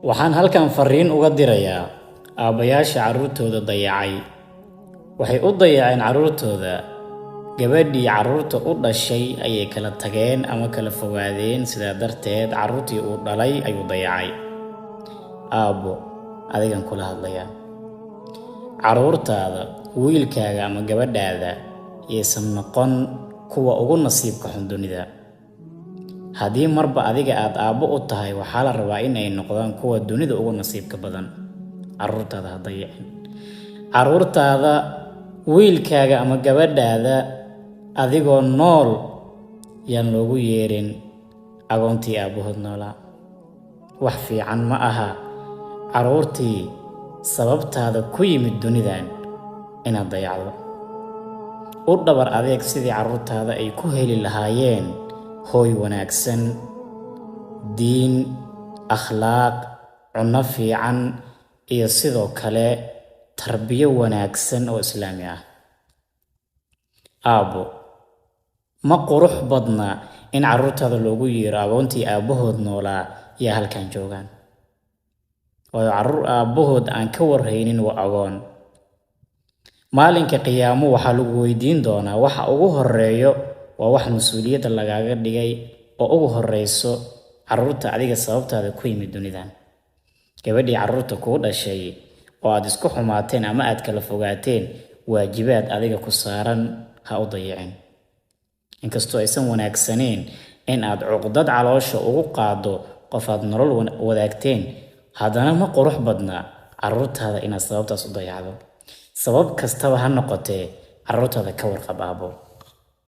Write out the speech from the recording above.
Waxaan halkan fariin uga dirayaa aabbayaasha carruurtooda dayacay. Waxay u dayaceen carruurtooda, gabadhii carruurta u dhashay ayay kala tageen ama kala fogaadeen, sidaa darteed carruurtii uu dhalay ayuu dayacay. Aabbo, adigan kula hadlayaa. Carruurtaada, wiilkaaga ama gabadhaada, yaysan noqon kuwa ugu nasiibka xun dunida. Haddii marba adiga aad aabbo u tahay, waxaa la rabaa in ay noqdaan kuwa dunida ugu nasiibka badan. Carruurtaada ha dayicin. Carruurtaada, wiilkaaga ama gabadhaada, adigoo nool yaan loogu yeerin agoontii aabbahood noolaa. Wax fiican ma aha carruurtii sababtaada ku yimid dunidan inaad dayacdo. U dhabar adeeg sidii carruurtaada ay ku heli lahaayeen hooy wanaagsan, diin, akhlaaq, cunno fiican iyo sidoo kale tarbiyo wanaagsan oo Islaami ah. Aabbo, ma qurux badna in carruurtaada loogu yeero agoontii aabbahood noolaa yaa halkan joogaan. Waayo, carruur aabbahood aan ka warhaynin waa agoon. Maalinka qiyaamo waxaa lagu weydiin doonaa waxa ugu horeeyo waa wax mas-uuliyadda lagaaga dhigay oo ugu horeyso carruurta adiga sababtaada ku yimid dunidan. Gabadhii carruurta kuu dhashay oo aad isku xumaateen ama aad kala fogaateen, waajibaad adiga ku saaran ha u dayicin. Inkastoo aysan wanaagsaneyn in aad cuqdad caloosha ugu qaaddo qof aad nolol wadaagteen, haddana ma qurux badna carruurtaada inaad sababtaas u dayacdo. Sabab kastaba ha noqotee, carruurtaada ka warqab, aabbo.